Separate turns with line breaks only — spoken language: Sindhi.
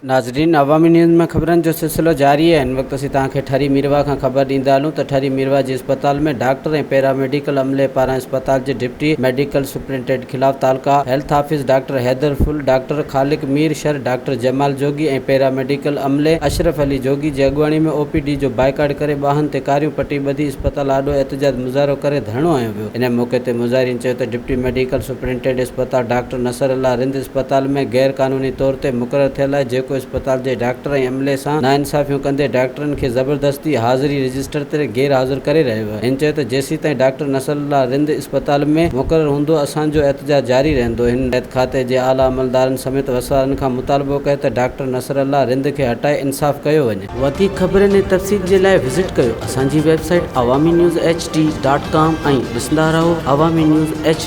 ناظرين عوامي نيوز ۾ خبرن جو سلسلو جاري آهي هن وقت اسين توهان کي ٺري ميرواهه کان خبر ڏيندا هلون ته ٺري ميرواهه جي اسپتال ۾ ڊاڪٽر ۽ پيرا ميڊيڪل عملي پاران اسپتال جي ڊپٽي ميڊيڪل سپرنٽينڊنٽ خلاف تعلقه health office doctor Haider Phul, doctor Khaliq Mir Shar, doctor Jamal Jogi ۽ para medical عملي اشرف علي جوڳي جي اڳواڻي ۾ او پي ڊي جو بائيڪاٽ ڪري ٻانهن تي ڪاريون پٽي ٻڌي اسپتال آڏو احتجاج مظاهرو ڪري ڌرڻو هنيو ويو ان موقعي تي مظاهرين چيو ته ڊپٽي ميڊيڪل سپرنٽينڊنٽ اسپتال ڊاڪٽر نصر الله رند اسپتال ۾ غير قانوني طور تي مقرر ٿيل آهي جيڪو اسپتال جي ڊاڪٽر ۽ عملي سان ناانصافيون ڪندي ڊاڪٽرن کي زبردستي حاضري رجسٽر تي غير حاضر ڪري رهيو آهي هن چيو ته جيسيتائين ڊاڪٽر نصر الله رند اسپتال ۾ مقرر هوندو اسان جو احتجاج جاري رهندو هن صحت کاتي جي اعليٰ عملدارن سميت وسوارن کان مطالبو ڪيو ته ڊاڪٽر نصر الله رند کي هٽائي انصاف ڪيو وڃي. وڌيڪ خبرن ۽ تفصيل جي لاء وزٽ ڪيو اسان جي website Awami news H D dot com ۽ ڏسندا رهو عوامي نيوز ايڇ ڊي.